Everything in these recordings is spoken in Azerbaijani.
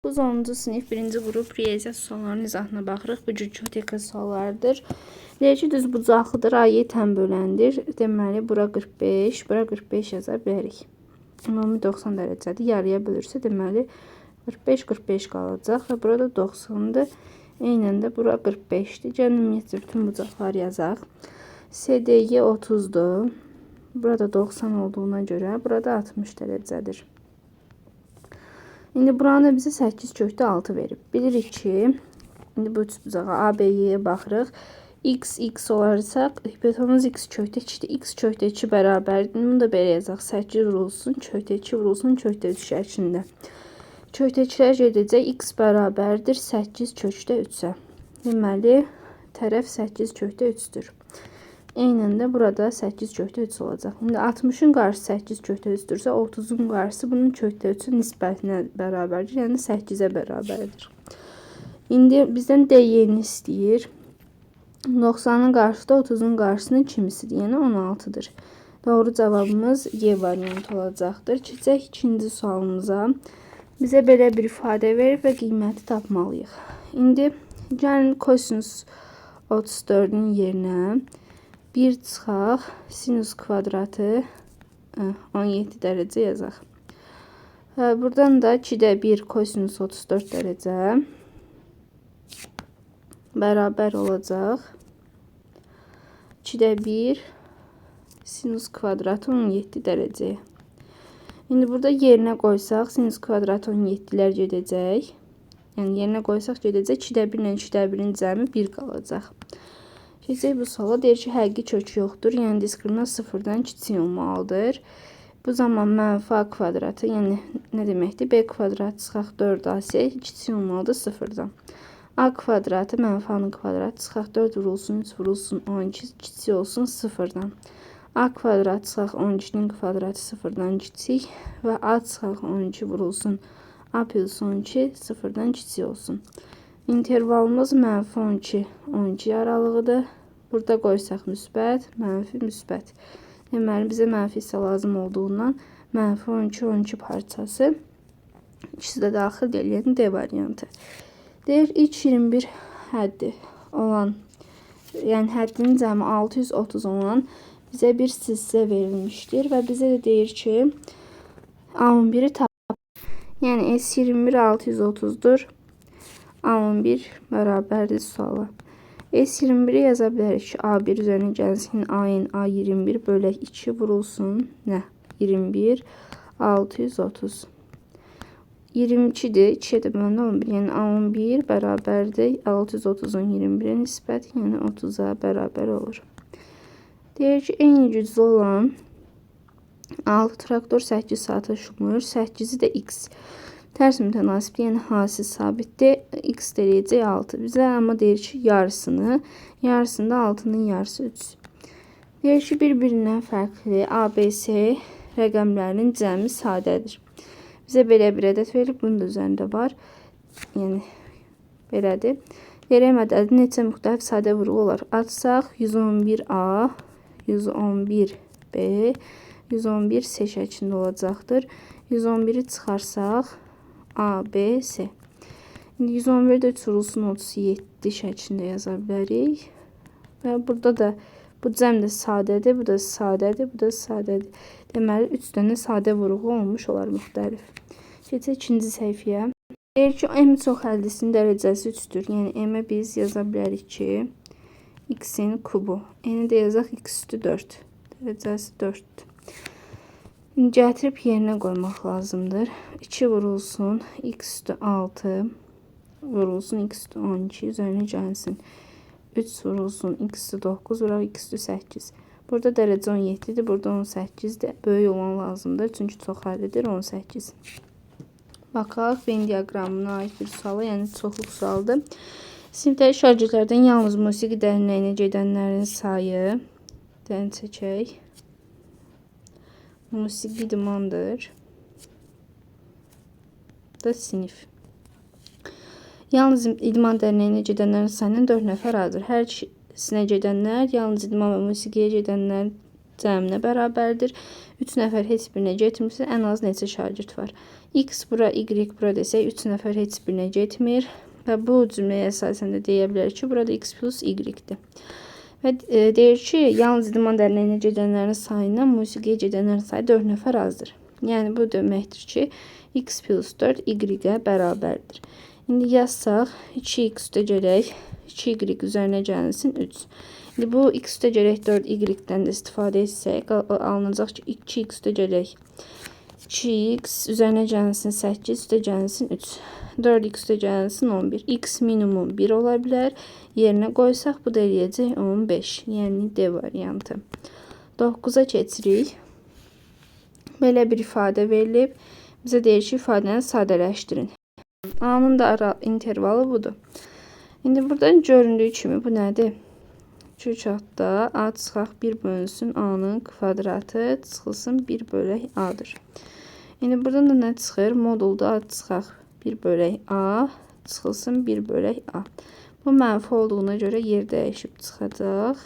9-10-cu sinif 1-ci qrup riyaziyyat suallarının izahına baxırıq. Bu cür çoteka suallarıdır. Deyir ki, düz bucaqlıdır. AY tən böləndir. Deməli, bura 45, bura 45 yaza bilərik. Ümumi 90 dərəcədir. Yarıya bölürsə, deməli, 45, 45 qalacaq və burada 90-dır. Eynən də bura 45-dir. Gəlin, ümumiyyətcə, bütün bucaqları yazaq. SDY 30-dur. Burada 90 olduğuna görə burada 60 dərəcədir. İndi buranı da bizə 8 kökdə 6 verib. Bilirik ki, indi bu üç bucağa ABY-yə baxırıq. X, X olarsa, hipotenuz X kökdə 2-dir. X kökdə 2 bərabərdir. Bunu da belə yazaq. 8 vurulsun, kökdə 2 vurulsun, kökdə 3 şəklində. Kökdə 2-lər gedəcək. X bərabərdir 8 kökdə 3-ə. Deməli, tərəf 8 kökdə 3-dür. Eynən də burada 8 kökdə 3 olacaq. İndi 60-ın qarşısı 8 kökdə 3-dürsə, 30-un qarşısı bunun kökdə 3-ün nisbətinə bərabərdir. Yəni 8-ə bərabərdir. İndi bizdən DY-ni istəyir. 90-ın qarşısı da 30-un qarşısının kimisidir? Yəni 16-dır. Doğru cavabımız Y variantı olacaqdır. Keçək ikinci sualımıza. Bizə belə bir ifadə verir və qiyməti tapmalıyıq. İndi gəlin kosinus 34-ün yerinə 1 çıxaq sinus kvadratı 17 dərəcə yazaq. Buradan da 2-də 1 kosinus 34 dərəcə bərabər olacaq. 2-də 1 sinus kvadratı 17 dərəcəyə. İndi burada yerinə qoysaq sinus kvadratı 17-lər gedəcək. Yəni yerinə qoysaq gedəcək. 2-də 1 ilə 2-də 1-in cəmi 1 qalacaq. Keçək bu suala. Deyir ki, həqiqi kökü yoxdur. Yəni diskriminant 0-dan kiçik olmalıdır. Bu zaman mənfi A kvadratı, yəni nə deməkdir? B kvadratı çıxaq 4AC kiçik olmalıdır 0-dan. A kvadratı mənfi A-nın kvadratı çıxaq 4 vurulsun 3 vurulsun 12 kiçik olsun 0-dan. A kvadratı çıxaq 12-nin kvadratı 0-dan kiçik və A çıxaq 12 vurulsun A plus 12 0-dan kiçik olsun. İntervalımız mənfi 12, 12 aralığıdır. Burada qoysaq müsbət, mənfi, müsbət. Deməli, bizə mənfi hissə lazım olduğundan mənfi 12, 12 parçası ikisi də daxil deyil, yəni D variantı. Deyir, x21 həddi olan, yəni həddinin cəmi 630 olan bizə bir silsilə verilmişdir və bizə də deyir ki, A11-i tap. Yəni S21 630-dur. A11 bərabərdir suala. S21-i yaza bilərik ki, A1 üzərinə gəlsin A-ın A21 bölək 2 vurulsun. Nə? 21 630. 22-dir. 2-yə də böləndə 11. Yəni A11 bərabərdir 630-un 21-ə nisbət, yəni 30-a bərabər olur. Deyir ki, eyni güclü olan 6 traktor 8 saata şumur. 8-i də x. Tərs mütənasibdir, yəni hasil sabitdir. X deyəcək 6. Bizə amma deyir ki, yarısını. Yarısında 6-nın yarısı 3. Deyir ki, bir-birindən fərqli A, B, C rəqəmlərinin cəmi sadədir. Bizə belə bir ədəd verilib, bunun da üzərində var. Yəni, belədir. Deyir, M ədədi neçə müxtəlif sadə vurğu olar? Açsaq 111A, 111B, 111C şəklində olacaqdır. 111-i çıxarsaq A, B, C. İndi 111-də 3 vurulsun 37 şəklində yaza bilərik. Və burada da bu cəm də sadədir, bu da sadədir, bu da sadədir. Deməli, 3 dənə sadə vurğu olmuş olar müxtəlif. Keçək ikinci səhifəyə. Deyir ki, M çox həllisinin dərəcəsi 3-dür. Yəni, M-ə biz yaza bilərik ki, x-in kubu. N-i də yazaq x üstü 4. Dərəcəsi 4-dür. İndi gətirib yerinə qoymaq lazımdır. 2 vurulsun, x üstü 6 vurulsun, x üstü 12 üzərinə gəlsin. 3 vurulsun, x üstü 9 vuraq, x üstü 8. Burada dərəcə 17-dir, burada 18-dir. Böyük olan lazımdır, çünki çox həllidir, 18. Baxaq, Venn diaqramına aid bir suala, yəni çoxluq sualıdır. Sinifdəki şagirdlərdən yalnız musiqi dərnəyinə gedənlərin sayı, dən çəkək. Musiqi idmandır. Da sinif. Yalnız idman dərnəyinə gedənlərin sayından 4 nəfər azdır. Hər ikisinə gedənlər yalnız idman və musiqiyə gedənlərin cəminə bərabərdir. 3 nəfər heç birinə getmirsə, ən az neçə şagird var? X bura, Y bura desək 3 nəfər heç birinə getmir. Və bu cümləyə əsasən də deyə bilərik ki, burada X plus Y-dir. Və deyir ki, yalnız idman dərnəyinə gedənlərin sayından musiqiyə gedənlərin sayı 4 nəfər azdır. Yəni, bu deməkdir ki, X plus 4 Y-ə bərabərdir. İndi yazsaq, 2x üstə gələk, 2y üzərinə gəlinsin 3. İndi bu x üstə gələk 4y-dən də istifadə etsək, alınacaq ki, 2x üstə gələk 2x üzərinə gəlinsin 8, üstə gəlinsin 3. 4x üstə gəlinsin 11. X minimum 1 ola bilər. Yerinə qoysaq, bu da eləyəcək 15. Yəni D variantı. 9-a keçirik. Belə bir ifadə verilib. Bizə deyir ki, ifadəni sadələşdirin. A-nın da ara intervalı budur. İndi buradan göründüyü kimi bu nədir? 2 3 altda A çıxaq 1 bölünsün A-nın kvadratı çıxılsın 1 bölək A-dır. İndi buradan da nə çıxır? Modulda A çıxaq 1 bölək A çıxılsın 1 bölək A. Bu mənfi olduğuna görə yer dəyişib çıxacaq.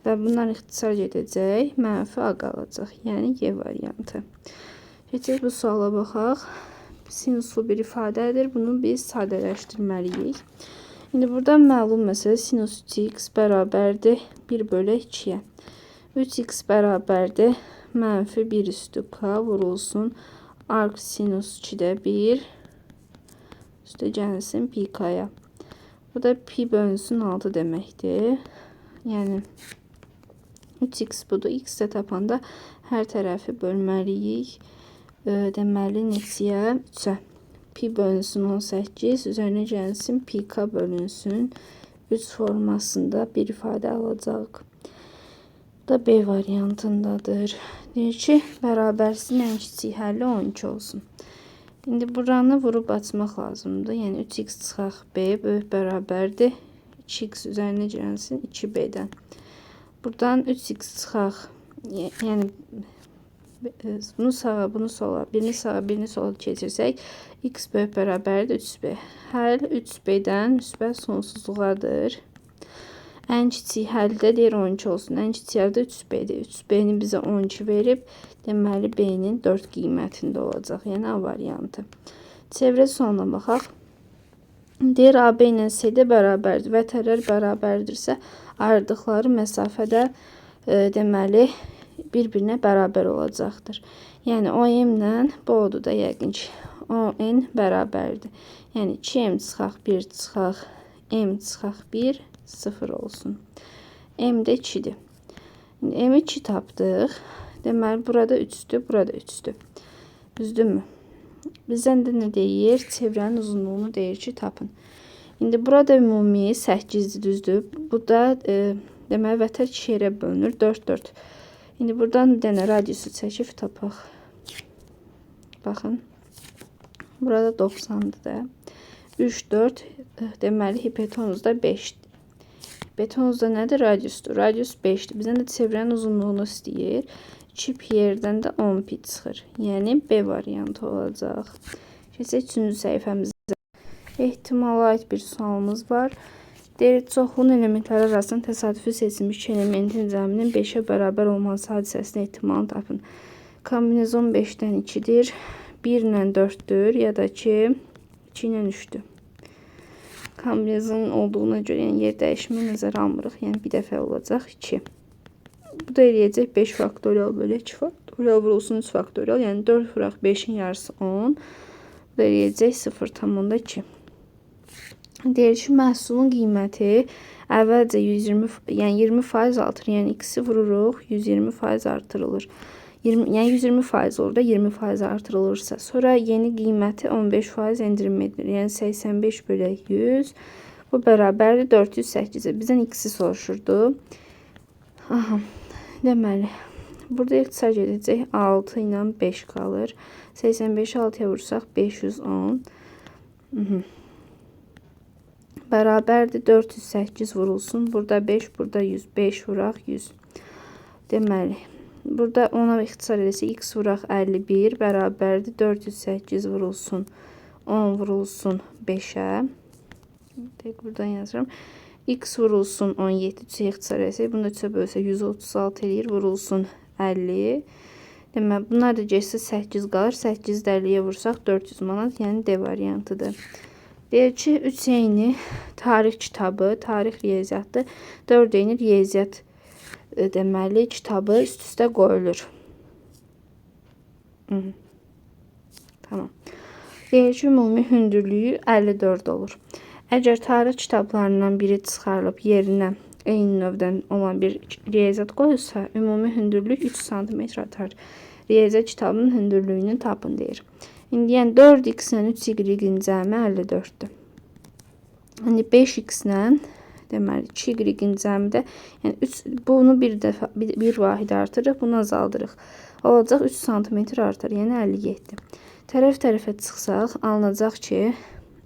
Və bunlar ixtisar gedəcək. Mənfi A qalacaq. Yəni Y variantı. Keçək bu suala baxaq. Sinuslu bir ifadədir. Bunu biz sadələşdirməliyik. İndi buradan məlum məsələ sinus 3x bərabərdir 1 bölək 2-yə. 3x bərabərdir mənfi 1 üstü k vurulsun. Arc sinus 2-də 1 üstə gəlsin pi k-ya. Bu da pi bölünsün 6 deməkdir. Yəni 3x budur. X də tapanda hər tərəfi bölməliyik. Deməli neçəyə? 3-ə. Pi bölünsün 18, üzərinə gəlsin pi k bölünsün 3 formasında bir ifadə alacaq. Bu da B variantındadır. Deyir ki, bərabərsizin ən kiçik həlli 12 olsun. İndi buranı vurub açmaq lazımdır. Yəni 3x çıxaq B böyük bərabərdir. 2x üzərinə gəlsin 2b-dən. Buradan 3x çıxaq, yəni bunu sağa, bunu sola, birini sağa, birini sola keçirsək, x böyük bərabərdir 3b. Həll 3b-dən müsbət sonsuzluğadır. Ən kiçik həldə deyir 12 olsun. Ən kiçik həldə 3b-dir. 3b-ni bizə 12 verib. Deməli, b-nin 4 qiymətində olacaq. Yəni A variantı. Çevrə sualına baxaq. Deyir AB ilə CD bərabərdir. Vətərlər bərabərdirsə, ayırdıqları məsafədə deməli bir-birinə bərabər olacaqdır. Yəni OM ilə bu odur da yəqin ki, ON bərabərdir. Yəni 2M çıxaq 1 çıxaq M çıxaq 1 0 olsun. M də 2-dir. İndi M-i 2 tapdıq. Deməli burada 3-dür, burada 3-dür. Düzdürmü? Bizdən də nə deyir? Çevrənin uzunluğunu deyir ki, tapın. İndi burada ümumi 8-dir, düzdür? Bu da deməli vətər 2 yerə bölünür. 4 4. İndi buradan bir dənə radiusu çəkib tapaq. Baxın. Burada 90-dır da. 3 4 deməli hipotenuz da 5-dir. Hipotenuz da nədir? Radiusdur. Radius 5-dir. Bizdən də çevrənin uzunluğunu istəyir. 2 pi yerdən də 10 pi çıxır. Yəni B variantı olacaq. Keçək 3-cü səhifəmizə. Ehtimala aid bir sualımız var. Deyir, çoxluğun elementləri arasından təsadüfi seçilmiş iki elementin cəminin 5-ə bərabər olması hadisəsinin ehtimalını tapın. Kombinezon 5-dən 2-dir. 1 ilə 4-dür ya da ki 2 ilə 3-dür. Kombinezonun olduğuna görə, yəni yer dəyişimi nəzərə almırıq. Yəni bir dəfə olacaq 2. Bu da eləyəcək 5 faktorial bölü 2 faktorial vurulsun 3 faktorial. Yəni 4 vuraq 5-in yarısı 10. Bu da eləyəcək 0,2. Deyir ki, məhsulun qiyməti əvvəlcə 120, yəni 20% artır. Yəni x-i vururuq, 120% artırılır. 20, yəni 120% olur da 20% artırılırsa. Sonra yeni qiyməti 15% endirim edilir. Yəni 85 bölək 100. Bu bərabərdir 408-ə. Bizdən x-i soruşurdu. Aha. Deməli, burada ixtisar gedəcək 6 ilə 5 qalır. 85-i 6-ya vursaq 510. Bərabərdir 408 vurulsun. Burada 5, burada 100. 5 vuraq 100. Deməli, burada 10-a ixtisar eləsək x vuraq 51 bərabərdir 408 vurulsun 10 vurulsun 5-ə. Dəqiq buradan yazıram. X vurulsun 17 3-ə ixtisar eləsək, bunu da 3-ə bölsək 136 eləyir, vurulsun 50. Deməli, bunlar da getsə 8 qalır. 8 də 50-yə vursaq 400 manat, yəni D variantıdır. Deyir ki, 3 eyni tarix kitabı, tarix riyaziyyatdır. 4 eyni riyaziyyat deməli kitabı üst-üstə qoyulur. Tamam. Deyir ki, ümumi hündürlüyü 54 olur. Əgər tarix kitablarından biri çıxarılıb yerinə eyni növdən olan bir riyaziyyat qoyulsa, ümumi hündürlük 3 sm artar. Riyaziyyat kitabının hündürlüyünü tapın deyir. İndi yəni 4x ilə 3y-in cəmi 54-dür. İndi 5x ilə deməli 2y-in cəmi də, yəni 3, bunu bir dəfə bir vahid artırırıq, bunu azaldırıq. Olacaq 3 sm artar, yəni 57. Tərəf tərəfə çıxsaq, alınacaq ki,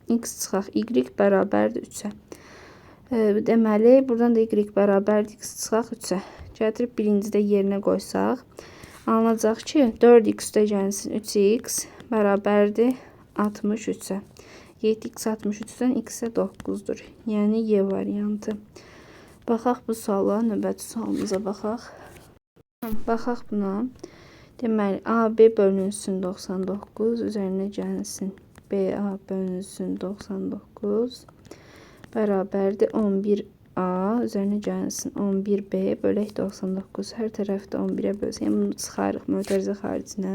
x çıxaq y bərabərdir 3-ə. Deməli, buradan da y bərabərdir x çıxaq 3-ə. Gətirib birincidə yerinə qoysaq, alınacaq ki, 4x üstə gəlsin 3x bərabərdir 63-ə. 7x 63-dən x-ə 9-dur. Yəni Y variantı. Baxaq bu suala, növbəti sualımıza baxaq. Baxaq buna. Deməli, AB bölünsün 99, üzərinə gəlsin BA bölünsün 99 bərabərdir 11A, üzərinə gəlsin 11B bölək 99. Hər tərəfdə 11-ə bölsək, yəni bunu çıxarıq mötərizə xaricinə.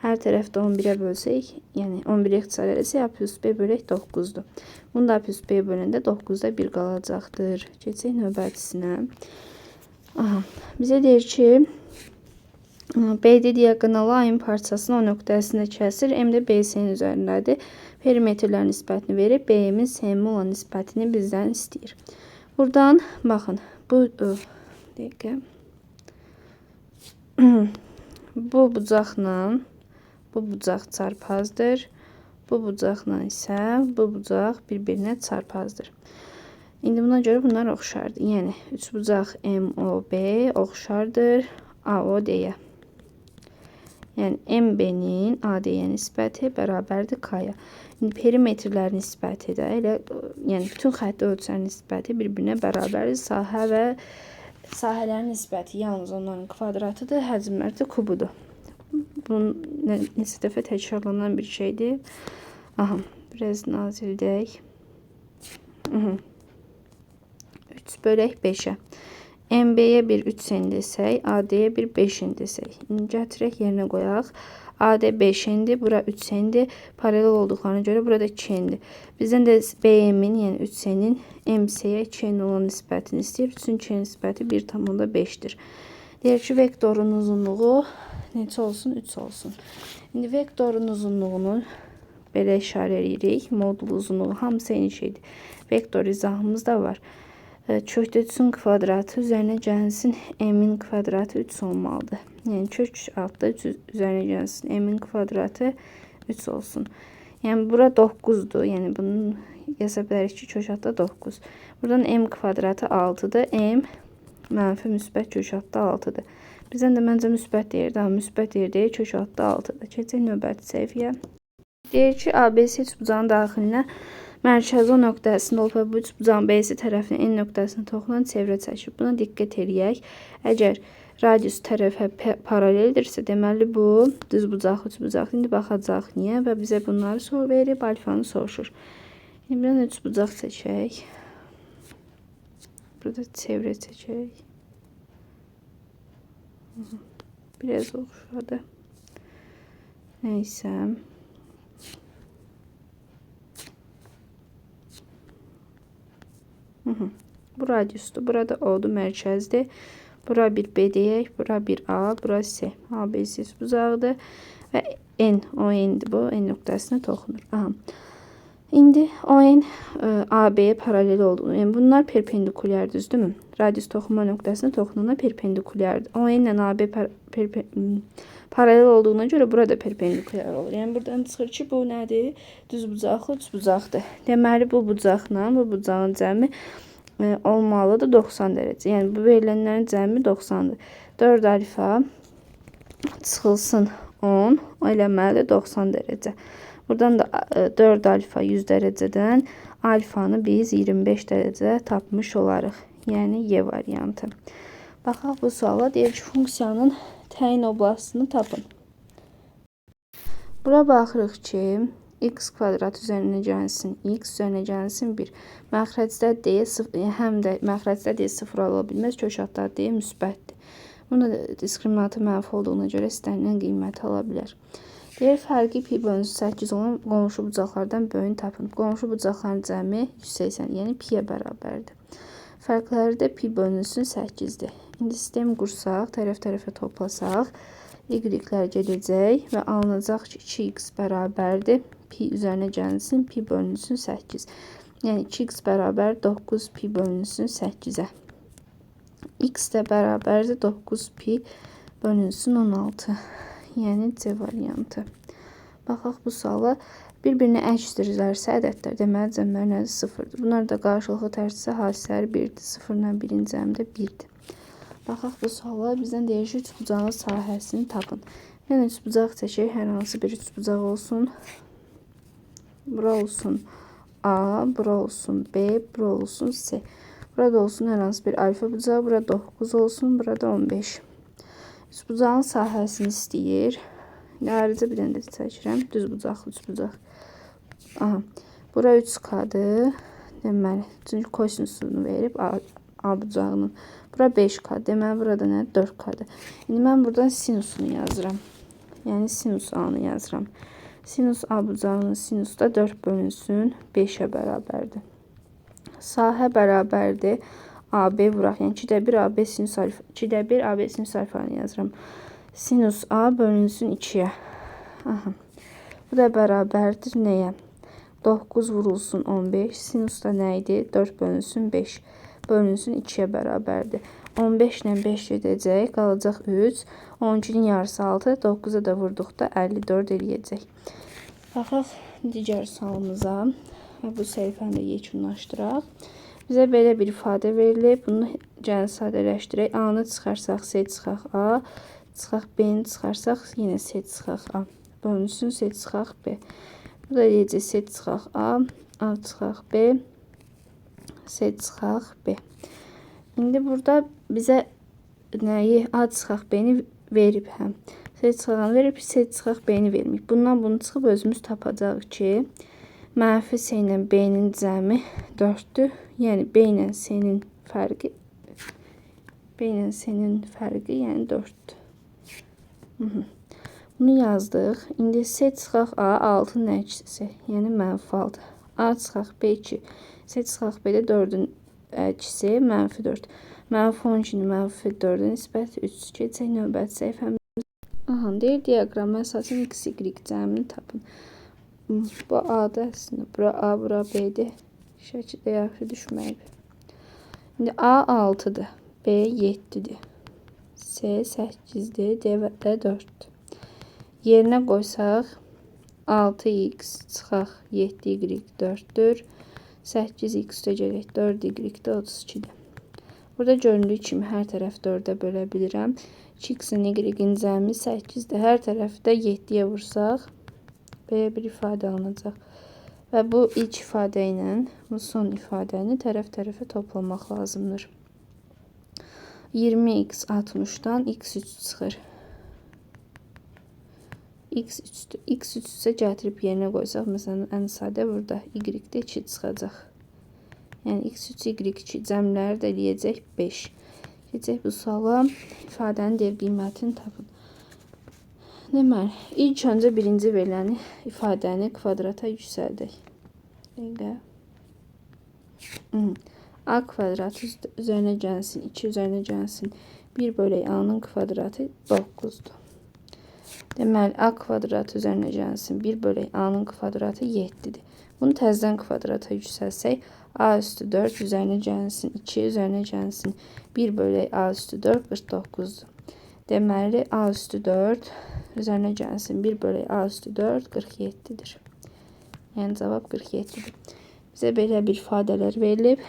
Hər tərəfdə 11-ə bölsək, yəni 11-ə ixtisar eləsək, A plus B bölək 9-dur. Bunu da A plus B böləndə 9-da 1 qalacaqdır. Keçək növbətisinə. Aha, bizə deyir ki, BD diaqonalı A-ın parçasını O nöqtəsində kəsir. M də BC-nin üzərindədir. Perimetrlər nisbətini verib, BM-in SM olan nisbətini bizdən istəyir. Buradan baxın, bu dəqiqə. Bu bucaqla bu bucaq çarpazdır. Bu bucaqla isə bu bucaq bir-birinə çarpazdır. İndi buna görə bunlar oxşardır. Yəni üçbucaq MOB oxşardır AOD-yə. Yəni MB-nin AD-yə nisbəti bərabərdir K-ya. İndi perimetrlər nisbəti də elə, yəni bütün xətti ölçülər nisbəti bir-birinə bərabərdir. Sahə və sahələrin nisbəti yalnız onların kvadratıdır, həcmlər də kubudur. Bunun neçə dəfə təkrarlanan bir şeydir. Aha, biraz nazildək. 3 bölək 5-ə. MB-yə bir 3 n desək, AD-yə bir 5 n desək. İndi gətirək, yerinə qoyaq. AD 5 n-dir, bura 3 n-dir. Paralel olduqlarına görə burada 2 n-dir. Bizdən də BM-in, yəni 3 n-in MC-yə 2 n olan nisbətini istəyir. 3-ün 2 nisbəti 1,5-dir. Deyir ki, vektorun uzunluğu neçə olsun? 3 olsun. İndi vektorun uzunluğunu belə işarə edirik. Modul uzunluğu hamısı eyni şeydir. Vektor izahımız da var. Kökdə 3-ün kvadratı üzərinə gəlsin m-in kvadratı 3 olmalıdır. Yəni kök altda 3 üzərinə gəlsin m-in kvadratı 3 olsun. Yəni bura 9-dur. Yəni bunu yaza bilərik ki, kök altda 9. Buradan m kvadratı 6-dır. M mənfi müsbət kök altda 6-dır. Bizdən də məncə müsbət deyir. Daha müsbət deyir deyir kök altda 6-dır. Keçək növbəti səhifəyə. Deyir ki, ABC üçbucağın daxilinə mərkəzi O nöqtəsində olub və bu üçbucağın BC tərəfinə N nöqtəsinə toxunan çevrə çəkir. Buna diqqət eləyək. Əgər radius tərəfə paraleldirsə, deməli bu düzbucaqlı üçbucaqdır. İndi baxacaq niyə və bizə bunları sor verib, alfanı soruşur. İndi biraz üçbucaq çəkək. Burada çevrə çəkək. Biraz oxşadı. Neysə. Bu radiusdur. Burada O'dur, mərkəzdir. Bura bir B deyək, bura bir A, bura C. A, B, C bucağıdır. Və N, O N-dir bu. N nöqtəsinə toxunur. Aha. İndi ON AB-yə paralel olduğunu, yəni bunlar perpendikulyar, düzdürmü? Radius toxunma nöqtəsinə toxunana perpendikulyardır. ON ilə AB paralel olduğuna görə burada perpendikulyar olur. Yəni buradan çıxır ki, bu nədir? Düzbucaqlı üçbucaqdır. Deməli bu bucaqla bu bucağın cəmi olmalıdır 90 dərəcə. Yəni bu verilənlərin cəmi 90-dır. 4 alfa çıxılsın 10, o eləməlidir 90 dərəcə. Buradan da 4 alfa 100 dərəcədən alfanı biz 25 dərəcə tapmış olarıq. Yəni Y variantı. Baxaq bu suala. Deyir ki, funksiyanın Təyin oblastını tapın. Bura baxırıq ki, x kvadrat üzərinə gəlsin, x üzərinə gəlsin 1. Məxrəcdə d, həm də məxrəcdə d 0 ola bilməz, köşatda d müsbətdir. Bunda da diskriminantı mənfi olduğuna görə istənilən qiyməti ala bilər. Deyir, fərqi pi bölünsün 8 olan qonşu bucaqlardan böyüyünü tapın. Qonşu bucaqların cəmi 180, yəni piyə bərabərdir. Fərqləri də pi bölünsün 8-dir. İndi sistem qursaq, tərəf-tərəfə toplasaq, y-lər gedəcək və alınacaq ki, 2x bərabərdir. Pi üzərinə gəlsin, pi bölünsün 8. Yəni 2x bərabər 9 pi bölünsün 8-ə. X də bərabərdir 9 pi bölünsün 16. Yəni C variantı. Baxaq bu suala. Bir-birini əksdirlərsə ədədlər, deməli cəmləri nədir? 0-dır. Bunlar da qarşılıqlı tərsə hadisələri 1-dir. 0 ilə 1-in cəmi də 1-dir. Baxaq bu suala. Bizdən deyir ki, üçbucağın sahəsini tapın. Yəni üçbucaq çəkək. Hər hansı bir üçbucaq olsun. Bura olsun A, bura olsun B, bura olsun C. Burada olsun hər hansı bir alfa bucağı, burada 9 olsun, burada 15. Üçbucağın sahəsini istəyir. İndi ayrıca bir dənə də çəkirəm. Düz bucaqlı üçbucaq. Aha. Bura 3K-dır. Deməli, çünki kosinusunu verib A bucağının. Bura 5K. Deməli, burada nə? 4K-dır. İndi mən buradan sinusunu yazıram. Yəni sinus A-nı yazıram. Sinus A bucağının sinusu da 4 bölünsün 5-ə bərabərdir. Sahə bərabərdir AB vuraq. Yəni 2-də 1 AB sinus alfa, 2-də 1 AB sinus alfanı yazıram. Sinus A bölünsün 2-yə. Aha. Bu da bərabərdir nəyə? 9 vurulsun 15. Sinus da nə idi? 4 bölünsün 5. Bölünsün 2-yə bərabərdir. 15 ilə 5 gedəcək. Qalacaq 3. 12-nin yarısı 6. 9-a da vurduqda 54 eləyəcək. Baxaq digər sualımıza və bu səhifəni də yekunlaşdıraq. Bizə belə bir ifadə verilib. Bunu gəlin sadələşdirək. A-nı çıxarsaq C çıxaq A. Çıxaq B-ni çıxarsaq yenə C çıxaq A. Bölünsün C çıxaq B. Bu da eləyəcək C çıxaq A. A çıxaq B. C çıxaq B. İndi burada bizə nəyi A çıxaq B-ni verib həm. C çıxaq verib, C çıxaq B-ni verməyib. Bundan bunu çıxıb özümüz tapacağıq ki, mənfi C ilə B-nin cəmi 4-dür. Yəni B ilə C-nin fərqi yəni 4-dür. Bunu yazdıq. İndi C çıxaq A 6-nın əksisi, yəni mənfi 6. A çıxaq B 2. C çıxaq B də 4-ün əksi, mənfi 4. Mənfi 12-nin mənfi 4-ə nisbəti 3. Keçək növbəti səhifəmizə. Aha, deyir, diaqrama əsasən x, y cəmini tapın. Bu A-da əslində. Bura A, bura B-dir. Şəkildə yaxşı düşməyib. İndi A 6-dır. B 7-dir. C 8-dir. D də 4-dür. Yerinə qoysaq 6x çıxaq 7y 4-dür. 8x üstə gələk 4y də 32-dir. Burada göründüyü kimi hər tərəf 4-ə bölə bilirəm. 2x-in y-in cəmi 8-dir. Hər tərəfdə 7-yə vursaq belə bir ifadə alınacaq. Və bu ilk ifadə ilə bu son ifadəni tərəf-tərəfə toplamaq lazımdır. 20x 60-dan x3 çıxır. X3-dür. X3 isə gətirib yerinə qoysaq, məsələn, ən sadə burada y-də 2 çıxacaq. Yəni x3, y2 cəmləri də eləyəcək 5. Keçək bu suala. İfadənin deyir qiymətini tapın. Deməli, ilk öncə birinci veriləni ifadəni kvadrata yüksəldək. Dəqiqə. A kvadratı üzərinə gəlsin, 2 üzərinə gəlsin. 1 bölək A-nın kvadratı 9-dur. Deməli, A kvadratı üzərinə gəlsin. 1 bölək A-nın kvadratı 7-dir. Bunu təzədən kvadrata yüksəlsək, A üstü 4 üzərinə gəlsin, 2 üzərinə gəlsin. 1 bölək A üstü 4 49-dur. Deməli, A üstü 4 üzərinə gəlsin. 1 bölək A üstü 4 47-dir. Yəni, cavab 47-dir. Bizə belə bir ifadələr verilib.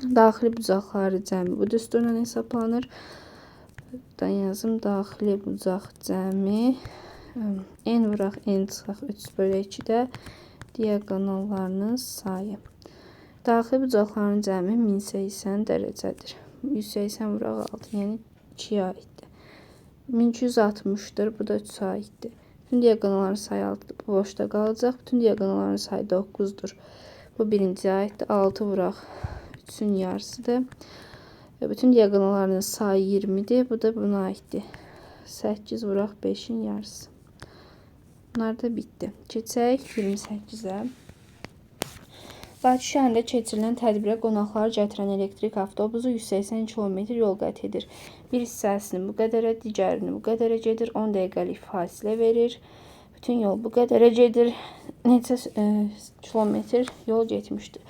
Daxili bucaqları cəmi bu düsturla hesablanır. Buradan yazım. Daxili bucaq cəmi n vuraq n çıxaq 3 bölü 2-də diaqonallarının sayı. Daxili bucaqların cəmi 1080 dərəcədir. 180 vuraq 6, yəni 2-yə aiddir. 1260-dır. Bu da 3-ə aiddir. Bütün diaqonalların sayı 6-dır. Bu boşda qalacaq. Bütün diaqonalların sayı 9-dur. Bu birinciyə aiddir. 6 vuraq 3-ün yarısıdır. Bütün diaqonalların sayı 20-dir. Bu da buna aiddir. 8 vuraq 5-in yarısı. Bunlar da bitdi. Keçək 28-ə. Bakı şəhərində keçirilən tədbirə qonaqları gətirən elektrik avtobusu 180 km yol qət edir. Bir hissəsini bu qədərə, digərini bu qədərə gedir. 10 dəqiqəlik fasilə verir. Bütün yol bu qədərə gedir. Neçə kilometr yol getmişdir.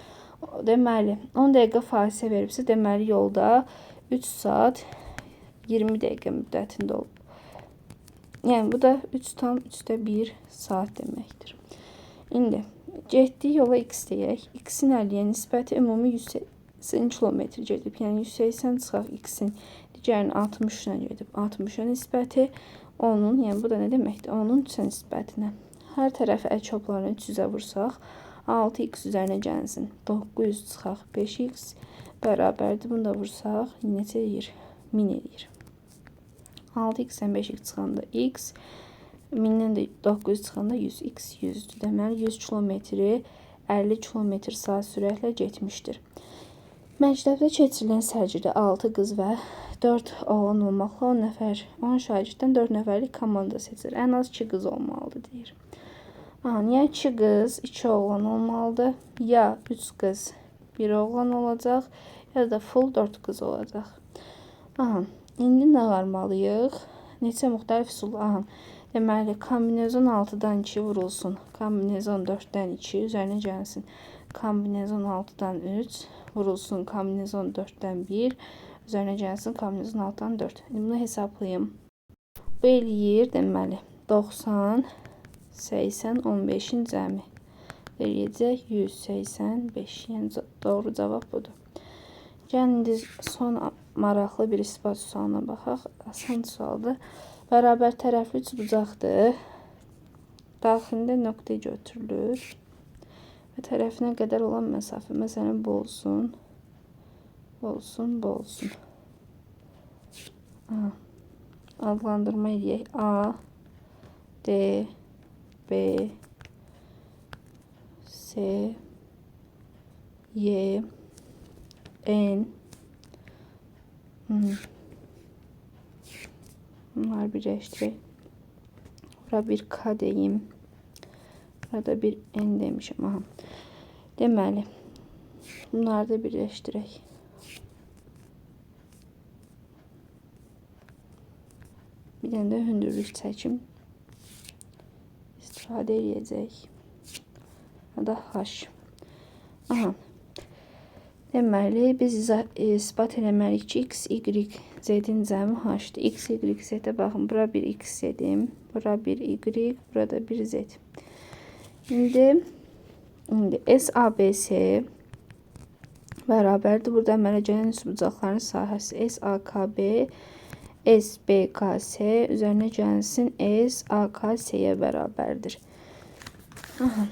Deməli, 10 dəqiqə fasilə veribsə, deməli yolda 3 saat 20 dəqiqə müddətində olub. Yəni, bu da 3,3 saat deməkdir. İndi, getdiyi yola x deyək. X-in 50-yə nisbəti ümumi 180 km gedib. Yəni, 180 çıxaq x-in digərini 60-la gedib. 60-a nisbəti 10-un, yəni bu da nə deməkdir? 10-un 3-ə nisbətinə. Hər tərəfi əkoplarını 300-ə vursaq, 6x üzərinə gəlsin. 900 çıxaq 5x bərabərdir. Bunu da vursaq, neçə eləyir? 1000 eləyir. 6x-dən 5x çıxanda x, 1000-dən də 900 çıxanda 100x 100-dür. Deməli, 100 kilometri 50 km saat sürətlə getmişdir. Məktəbdə keçirilən sərgidə 6 qız və 4 oğlan olmaqla 10 nəfər, 10 şagirddən 4 nəfərlik komanda seçilir. Ən az 2 qız olmalıdır, deyir. Aha, ya 2 qız, 2 oğlan olmalıdır, ya 3 qız, 1 oğlan olacaq, ya da full 4 qız olacaq. Aha, indi nə varmalıyıq? Neçə müxtəlif üsul? Aha, deməli, kombinezon 6-dan 2 vurulsun. Kombinezon 4-dən 2 üzərinə gəlsin. Kombinezon 6-dan 3 vurulsun. Kombinezon 4-dən 1 üzərinə gəlsin. Kombinezon 6-dan 4. İndi bunu hesablayım. Bu eləyir, deməli, 90, 80, 15-in cəmi eləyəcək 185. Yəni, doğru cavab budur. Gəlin, indi son maraqlı bir isbat sualına baxaq. Asan sualdır. Bərabər tərəfli üçbucaqdır. Daxilində nöqtə götürülür. Və tərəfinə qədər olan məsafə. Məsələn, bu olsun. Bu olsun, bu olsun. Aha. Adlandırma eləyək. A, D, B, C, Y, N. Bunları birləşdirək. Bura bir K deyim. Burada bir N demişim. Aha. Deməli, bunları da birləşdirək. Bir dənə də hündürlük çəkim istifadə eləyəcək. Ya da H. Aha. Deməli, biz isbat eləməliyik ki, x, y, z-in cəmi h-dır. X, y, z-ə baxın. Bura bir x dedim, bura bir y, burada bir z. İndi S, A, B, C bərabərdir. Burada əmələ gələn üçbucaqların sahəsi S, A, K, B, S, B, K, S üzərinə gəlsin S, A, K, S-yə bərabərdir. Aha.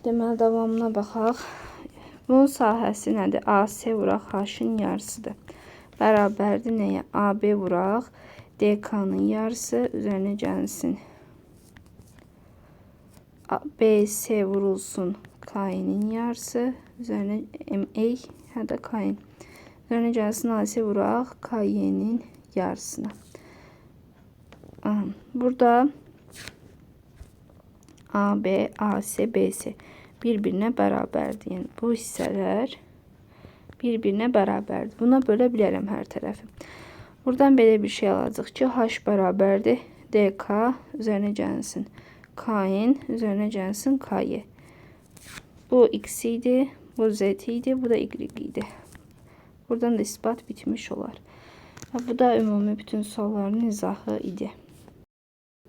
Deməli, davamına baxaq. Bunun sahəsi nədir? AC vuraq H-ın yarısıdır. Bərabərdir nəyə? AB vuraq DK-nın yarısı üzərinə gəlsin. BC vurulsun KN-in yarısı üzərinə MA, hə də KN. Üzərinə gəlsin AC vuraq KY-nin yarısına. Aha, burada AB, AC, BC bir-birinə bərabərdir. Yəni, bu hissələr bir-birinə bərabərdir. Buna bölə bilərəm hər tərəfi. Buradan belə bir şey alacaq ki, H bərabərdir DK üzərinə gəlsin KN üzərinə gəlsin KY. Bu X idi, bu Z idi, bu da Y idi. Buradan da isbat bitmiş olar. Bu da ümumi bütün sualların izahı idi.